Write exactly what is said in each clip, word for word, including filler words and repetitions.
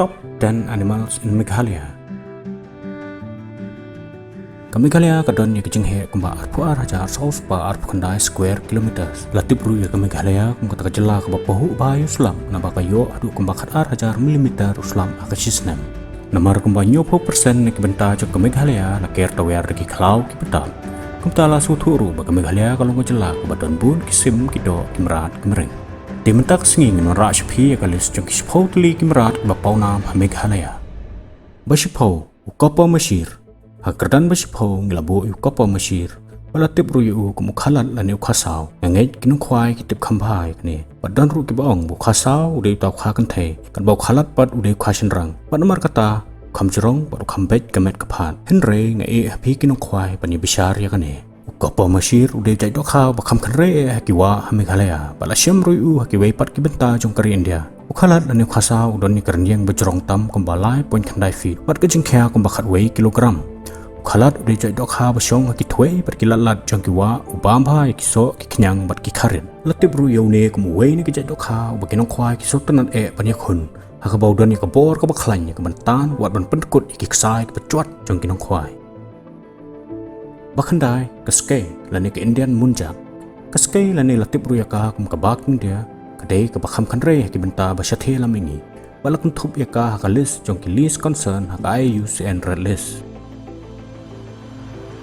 Top ten animals in Meghalaya. Ka Meghalaya ka don ïa ka jingheh kumba arphew ar hajar saw spah arphew khyndai square kilometers. La tip ruh ïa ka Meghalaya kum kata ka jylla kaba pahuh bha ïa u slap, naba ka ïoh haduh kumba khat ar hajar millimeter u slap ha ka shi snem. Namar kumba hynñiewphew percent na ki bynta jong ka Meghalaya la ker tawiar da ki khlaw ki btap. Kumta la sngewthuh ruh ba ka Meghalaya ka long ka jylla kaba don bun ki sim, ki doh, ki mrad, ki mreng. Te mynta ka sngi ngin wanrah sha phi ïa ka list jong ki shiphew tylli ki mrad kiba pawnam ha Meghalaya. Ba shiphew, u Kopa Mashir. Ha ka kyrdan ba shiphew ngi la buh ïa u Kopa Mashir, ba la tip ruh ïa u kum u khalat lane u khasaw. Nga ngeit ki nongkhwai ki tip kham bha ïa kane. Bad don ruh kiba ong ba u khasaw u dei uta u kha kynthei, katba u khalat pat u dei u kha shynrang. Bad namar kata, u kham jrong bad u kham beit ka met ka phad. Hynrei nga ïeh ha phi ki nongkhwai ban ïa bishar ïa kane. U Kopa Mashir u dei u jait dohkha ba kham kynrei eh ha ki wah ha Meghalaya, bad la shem ruh ïa u ha kiwei pat ki bynta jong ka ri India. U khalat lane u khasaw u don ïa ka rynïeng ba jrong tam kumba lai point khyndai feet, bad ka jingkhia kumba khatwei kilogram. U khalat u dei u jait dohkha ba shong ha ki thwei bad ki ladlad jong ki wah, u bam bha ïa ki soh, ki khñiang bad ki kharit. La tip ruh ïa une kum uwei na ki jait dohkha uba ki nongkhwai ki sngewtynnat eh ban ïakhun, ha kaba u don ïa ka bor kaba khlaiñ ïa ka ban tan, wat ban pynkut ïa ki ksai kiba jwat jong ki nongkhwai. Ba khyndai, ka skei lane ka Indian Muntjak. Ka skei lane la tip ruh ïa ka kum ka bag India, ka dei kaba kham kynrei ha ki bynta ba shathie lam mihngi. Bad la kynthup ïa ka ha ka list jong ki least concern ha ka I U C N Red List.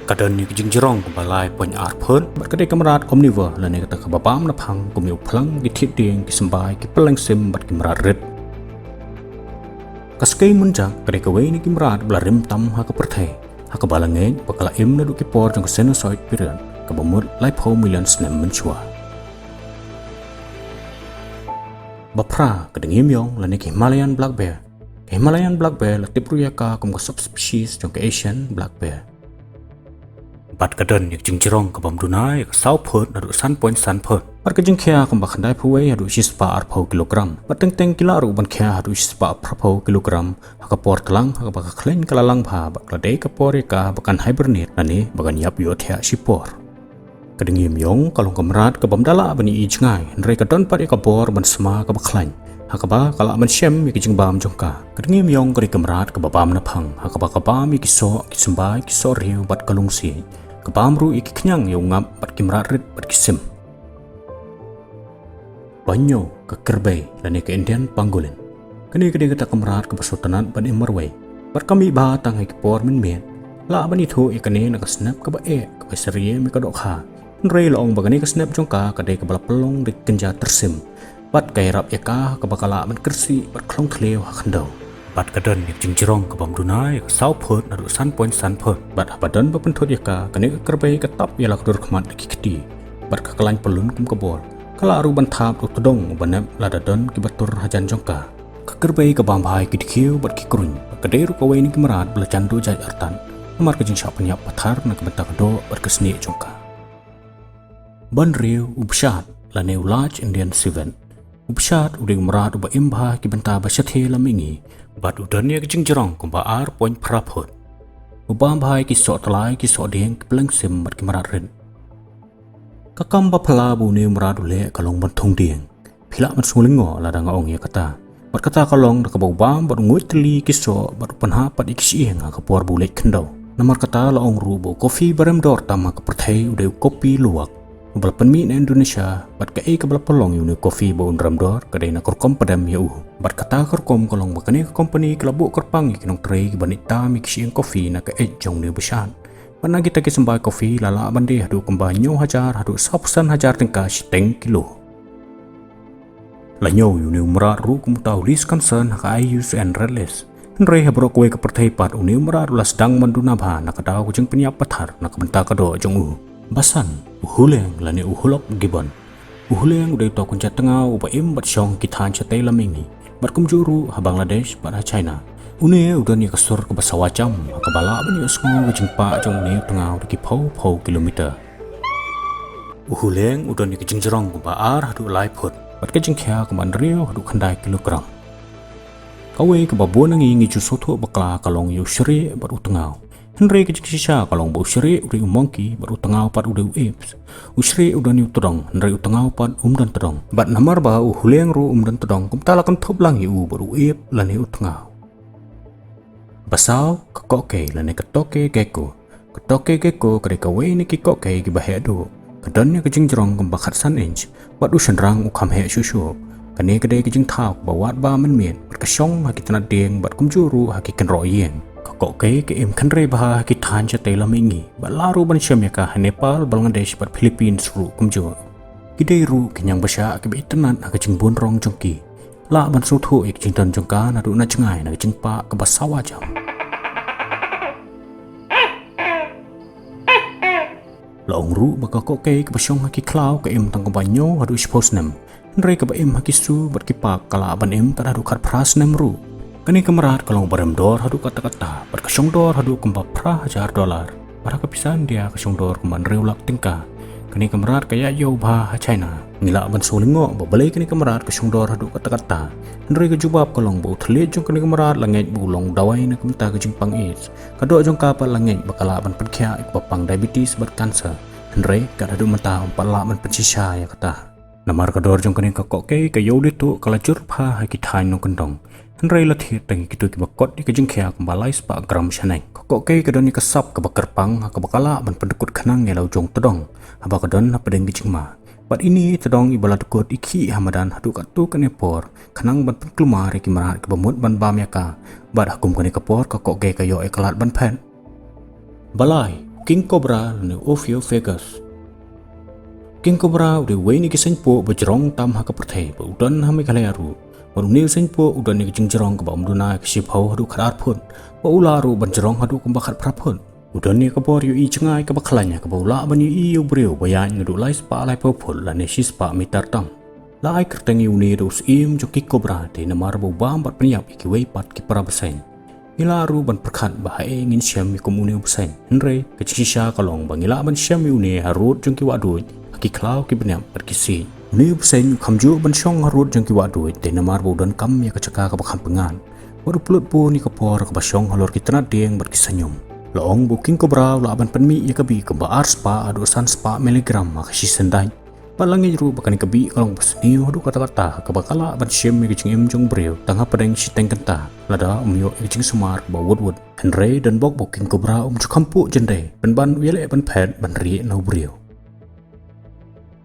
Ka don ïa ka jingjrong kaba lai point ar phut, bad ka dei ka mrad omnivore lane kata kaba bam na phang, kum ïa u phlang, ki thied dieng, ki symbai, ki pylleng sim bad ki mrad rit. Ka skei Muntjak ka dei kawei na ki mrad ba la rim tam ha ka pyrthei, ha kaba la ngeit ba ka la im naduh ki por jong ka Cenozoic period, kaba mut laiphew million snem mynshuwa. Ba phra, ka dyngiym ïong lane ka Himalayan black bear. Ka Himalayan black bear la tip ruh ïa ka kum ka subspecies jong ka Asian black bear. Bad ka don ïa ka jingjrong kabym duna ïa ka saw phut naduh san point san phut. Bad ka jingkhia kumba khyndaiphew wei haduh shispah arphew kilogram. Bad teng teng ki lah ruh ban khia haduh shispah phraphew kilogram ha ka por tlang, ha kaba ka khleiñ ka la lang bha, bad ka la dei ka por ïa ka ba kan hibernate lane ba kan ïap ïohthiah shipor. Ka dyngiym ïong ka long ka mrad kabym da lah ban ïohi jngai, hynrei ka don pat ïa ka bor ban sma kaba khlaiñ, ha kaba ka lah ban shem ïa ka jingbam jong ka. Ka dyngiym ïong ka dei ka mrad kaba bam na phang, ha kaba ka bam ïa ki soh, ki symbai, ki soh riew bad ka lungsiej. Ka bam ruh ïa ki khñiang, ïa u ngap bad ki mrad rit bad ki sim. Ba hynñiew, ka kyrbai lane ka Indian pangolin. Kane ka dei kata ka mrad kaba sngewtynnat ban im marwei, bad ka mih bha tang ha ki por mynmiet. Lah ban ithuh ïa kane na ka snep kaba eh, kaba syriem ïa ka dohkha. Hynrei la ong ba kane ka snep jong ka ka dei kaba la pynlong da ki kynja tyrsim, bad ka ïarap ïa ka ha kaba ka lah ban kyrsih bad khlong thliew ha khyndew. Bad ka don ïa ka jingjrong kabym duna ïa ka saw phut naduh san point san phut. Bad haba don ba pynthut ïa ka, kane ka kyrbai ka tap ïa la ka dur khmat da ki kti, bad ka khlaiñ pyllun kum ka bol. Ka lah ruh ban thap da u tdong uba nep lada don kiba tur hajan jong ka. Ka kyrbai ka bam bha ïa ki dkhiew bad ki kruiñ, bad ka dei ruh kawei na ki mrad ba la jan duh jait artat namar ka jingshah pynïap pathar na ka bynta ka doh bad ka snieh jong ka. Ba hynriew, u bshad lane u large Indian civet. U bshad u dei u mrad uba im bha ha ki bynta ba shathie lam mihngi, bad u don ïa ka jingjrong kumba ar point phra phut. U bam bha ïa ki soh tlai, ki soh dieng, ki pylleng sim bad ki mrad rit. Ka kam ba phylla ba une u mrad u leh ka long ban thung dieng. Phi lah ban sngewlyngngoh lada nga ong ïa kata. Bad kata ka long da kaba u bam bad u nguid tylli ïa ki soh bad u pynhap pat ïa ki shyieng ha ka por ba u leit khyndew. Namar kata la ong ruh ba u kofi ba rem dor tam ha ka pyrthei u dei u kopi luwak, uba la pynmih na Indonesia, bad kaei kaba la pynlong ïa une u kofi ba un rem dor ka dei na ka rukom pyndem ïa u. Bad kata ka rukom ka long ba kane ka kompani ka la buh kyrpang ïa ki nongtrei kiban ïaid tam ïa ki shyieng kofi na ka eit jong une u bshad. Bad na kita ki symbai kofi la lah ban die haduh kumba hynñiew hajar haduh sawphew san hajar tyngka shiteng kilo. La ñiew ïa une u mrad ruh kum uta u least concern ha ka I U C N Red List. Hynrei ha baroh kawei ka pyrthei pat une u mrad u la sdang ban duna bha na ka daw ka jingpynïap pathar na ka bynta ka doh jong u. Ba san, u huleng lane u hulok gibbon. U huleng u dei uta u kynja tngaw uba im bad shong ha ki thaiñ shatei lam mihngi, bad kumjuh ruh ha Bangladesh bad ha China. Une u don ïa ka sur kaba sawa jam, ha kaba lah ban ïohsngew ka jingpah jong une u tngaw da ki phew phew kilometer. U huleng u don ïa ka jingjrong kumba ar haduh lai phut, bad ka jingkhia kumba hynriew haduh khyndai kilogram. Kawei kaba bun na ngi ngi ju sngewthuh bakla ka long ïa u shrieh bad u tngaw. Hynrei ka jingshisha ka long ba u shrieh u dei u monkey bad u tngaw pat u dei u apes. U shrieh u don ïa u tdong, hynrei u tngaw pat um don tdong. Bad namar ba u huleng ruh um don tdong, kumta la kynthup lang ïa u bad u ape lane u tngaw. Ba saw, ka kohkei lane ka toke gecko. Ka toke gecko ka dei kawei na ki kohkei kiba heh duh. Ka don ïa ka jingjrong kumba khatsan inch bad u shynrang u kham heh shuh shuh. Kane ka dei ka jingthaw kaba wad ba mynmiet bad ka shong ha ki tnat dieng bad kumjuh ruh ha ki kynroh ïing. Ka kohkei ka im khynrei bha ha ki thaiñ shatei lam mihngi bad lah ruh ban shem ïa ka ha Nepal, Bangladesh bad Philippines ruh kumjuh. Ki dei ruh ki ñiang bashah kiba itynnad ha ka jingbun rong jong ki. Lah ban sngewthuh ïa ka jingdon jong ka naduh na jngai na ka jingpah kaba sawa jam. La ong ruh ba ka kohkei kaba shong ha ki khlaw ka im tang kaba hynñiew haduh shiphew snem. Hynrei kaba im ha ki su bad ki park ka lah ban im kat haduh khatphra snem ruh. Kane ka mrad ka long ba rem dor haduh katta katta bad ka shong dor haduh kumba phra hajar dollar. Bad ha ka pisa India ka shong dor kumba hynriew lak tyngka. Kane ka mrad ka ïaid ïew bha ha China. Ngi lah ban sngewlyngngoh ba balei kane ka mrad ka shong dor haduh katta katta. Hynrei ka jubab ka long ba u thylliej jong kane ka mrad la ngeit ba u long dawai na ka bynta ka jingpang AIDS. Ka doh jong ka pat la ngeit ba ka lah ban pynkhiah ïa kaba pang diabetes bad cancer. Hynrei kat haduh mynta ym pat lah ban pynshisha ïa kata. Namar ka dor jong kane ka kohkei ka ïew lituh ka la jur bha ha ki thaiñ nongkyndong. Hynrei la thied tang ïa kito kiba kot ïa ka jingkhia kumba lai spah gram shaneng. Ka kohkei ka don ïa ka sap kaba kyrpang ha kaba ka lah ban pyndkut khnang ïa la u jong tdong haba ka don hapdeng ka jingma. Bad ine i tdong iba la dkut i khih ha madan haduh katto katne por khnang ban pynkulmar ïa ki mrad kiba mut ban bam ïa ka. Bad ha kum kane ka por ka kohkei ka ïoh ïa ka lad ban phet. Ba lai, king cobra lane Ophiophagus. King cobra u dei uwei na ki saiñpuh ba jrong tam ha ka pyrthei bad u don ha Meghalaya ruh. Bad une u saiñpuh u don ïa ka jingjrong kaba ym duna ïa ka shiphew haduh khatar phut bad u lah ruh ban jrong haduh kumba khatphra phut. U don ïa ka bor ïohi jngai kaba khlaiñ ha kaba u lah ban ïohi ïa u briew ba ïaid naduh lai spah laiphew phut lane shi spah mitar tam. La ai kyrteng ïa une da u syiem jong ki cobra dei namar ba u bam bad pynïap ïa kiwei pat ki para bseiñ. Ngi lah ruh ban pyrkhat ba haei ngin shem ïa kum une u bseiñ. Hynrei ka jingshisha ka long ba ngi lah ban shem ïa une harud jong ki wahduid ha ki khlaw ki bniap bad ki siej. Une u bseiñ u kham juh ban shong harud jong ki wahduid dei namar ba u donkam ïa ka jaka kaba kham pyngngad. Bad u pynlut bun ïa ka por kaba shong halor ki tnat dieng bad ki saiñum. La ong ba u king cobra u lah ban pynmih ïa ka bih kumba ar spah haduh san spah miligram ha ka shi syndait. Bad la ngeit ruh ba kane ka bih ka long ba sniew haduh katta katta ha kaba ka lah ban shim ïa ka jingim jong u briew tang hapdeng shiteng kynta lada um ïoh ïa ka jingsumar kaba wut wut. Hynrei don bok ba u king cobra um ju kham puh jyndei pynban u ïaleh ban phet ban rieh na u briew.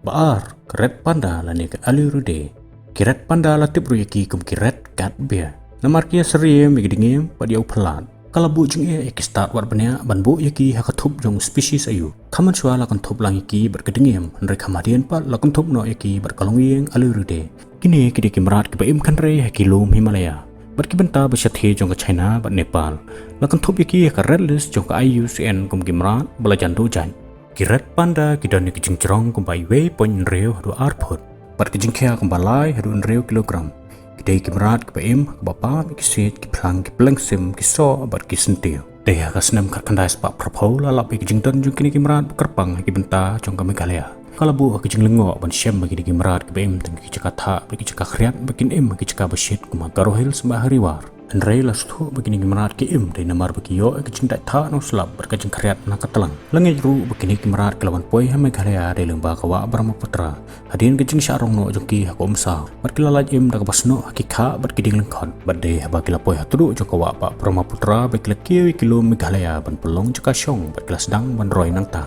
Ba ar, ka red panda lane ka Aluridae. Ki red panda la tip ruh ïa ki kum ki red cat bear namar ki ïasyriem ïa ki dngiem bad ïa u phyllad. Ka la buh jingeh ïa ki stad wad bniah ban buh ïa ki ha ka thup jong u species aïu. Khamon shuwa la kynthup lang ïa ki bad ka dngiem, hynrei kham hadien pat la kynthup noh ïa ki bad ka longïing Aluridae. Kine ki dei ki mrad kiba im khynrei ha ki lum Himalaya bad ki bynta ba shathie jong ka China bad Nepal. La kynthup ïa ki ha ka red list jong ka I U C N kum ki mrad ba la jan duh jait. Ki red panda ki don ïa ki jingjrong kumba iwei point hynriew haduh ar phut bad ki jingkhia kumba lai haduh hynriew kilogram. Ki dei ki mrad kiba im ha kaba pap ïa ki siej, ki phlang, ki pylleng sim, ki soh bad ki syntiew. Te ha ka snem khatkhyndai spah phraphew la lap ïa ki jingdon jong kine ki mrad ba kyrpang ha ki bynta jong ka Meghalaya. Ka la buh ha ki jinglyngngoh ban shem ba kine ki mrad kiba im tang ha ki jaka thah bad ki jaka khriat ba kin im ha ki jaka ba shit kum ha Garo Hills bad ha Ri War. Hynrei la sngewthuh ba kine ki mrad ki im dei namar ba ki ïoh ïa ka jingdait thah na u slap bad ka jingkhriat na ka tlang. La ngeit ruh ba kine ki mrad ki la wan poi ha Meghalaya dei lyngba ka wah Brahmaputra hadien ka jingshah rong noh jong ki ha ka umsaw bad ki la lait im da kaba snoh ha ki khah bad ki dieng lyngkhot. Bad dei haba ki la poi ha tduh jong ka wah bah Brahmaputra ba ki la kiew ïa ki lum Meghalaya ban pynlong jaka shong bad ki la sdang ban roi nangta.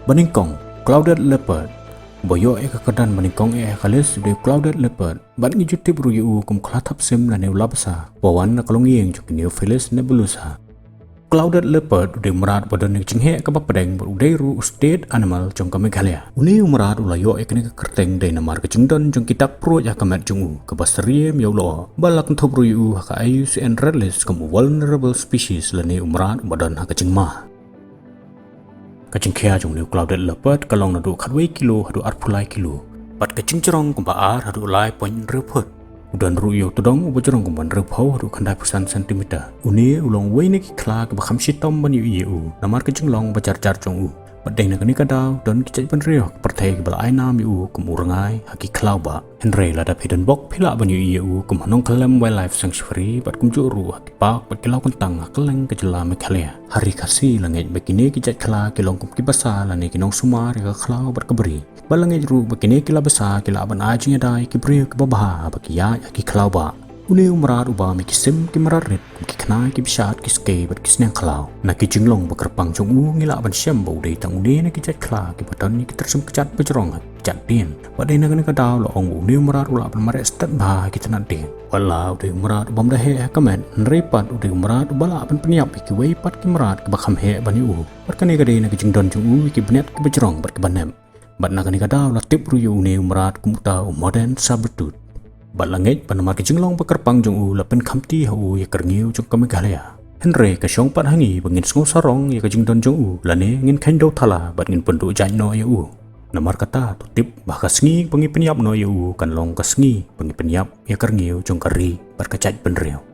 Ba nyngkong, clouded leopard. Uba ïoh ïa ka kyrdan ba nyngkong eh ha ka list u dei u clouded leopard. Bad ngi ju tip ruh ïa u kum u khlathap sim lane u labasa, uba wan na ka longïing jong ka Neophyllus nebulosa. Clouded leopard u dei u mrad uba don ïa ka jingheh kaba pdeng bad u dei ruh u state animal jong ka Meghalaya. Une u mrad u la ïoh ïa kane ka kyrteng dei namar ka jingdon jong ki dak pruid ha ka met jong u kaba syriem ïa u lyoh. Bad la kynthup ruh ïa u ha ka I U C N Red List kum u vulnerable species lane u mrad uba don ha ka jingma. Ka jingkhia jong une u clouded leopard ka long naduh khatwei kilo haduh arphew lai kilo. Bad ka jingjrong kumba ar haduh lai point hynriew phut. U don ruh ïa u tdong uba jrong kumba hynriewphew haduh khyndaiphew san centimeter. Une u long uwei na ki khla kiba kham shitom ban ïohi ïa u namar ka jinglong ba jar jar jong u. Bad dei na kane ka daw don ki jait bynriew ha ka pyrthei kiba la ai nam ïa u kum u rngai ha ki khlaw bah. Hynrei lada phi don bok phi lah ban ïohi ïa u kum ha Nongkhyllem Wildlife Sanctuary bad kumjuh ruh ha ki park bad ki lawkyntang ha kylleng ka jylla Meghalaya. Ha Ri Khasi la ngeit ba kine ki jait khla ki long kum ki basa lane ki nongsumar ïa ka khlaw bad ka bri. Bad la ngeit ruh ba kine ki labasa ki lah ban ai jingïada ïa ki briew kiba bha haba ki ïaid ha ki khlaw bah. Une u mrad u bam ïa ki sim ki mrad rit, ki khnai ki bishar, ki skei bad ki sniang khlaw. Na ki jinglong ba kyrpang jong u ngi lah ban shem ba u dei tang une na ki jait khla kiba don ïa ki tyrsim kjat ba jrong ha ki jait dien. Bad dei na kane ka daw la ong ba une u mrad u lah ban mareh stet bha ha ki tnat dien. Wat la u dei u mrad u bym da heh ha ka met, hynrei pat u dei u mrad uba lah ban pynïap ïa kiwei pat ki mrad kiba kham heh ban ïa u. Bad kane ka dei na ka jingdon jong u ïa ki bniat kiba jrong bad kiba nep. Bad na kane ka daw la tip ruh ïa une u mrad kum uta u Modern Sabretooth. Bad la ngeit ba namar ka jinglong ba kyrpang jong u la pynkhamti ha u ïa ka rngiew jong ka Meghalaya. Hynrei ka shong pat ha ngi ba ngin sngew sarong ïa ka jingdon jong u lane ngin kheiñdew thala bad ngin pynduh jait noh ïa u. Namar kata to tip ba ka sngi ba ngi pynïap noh ïa u kan long ka sngi ba ngi pynïap ïa ka rngiew jong ka ri bad ka jaitbynriew.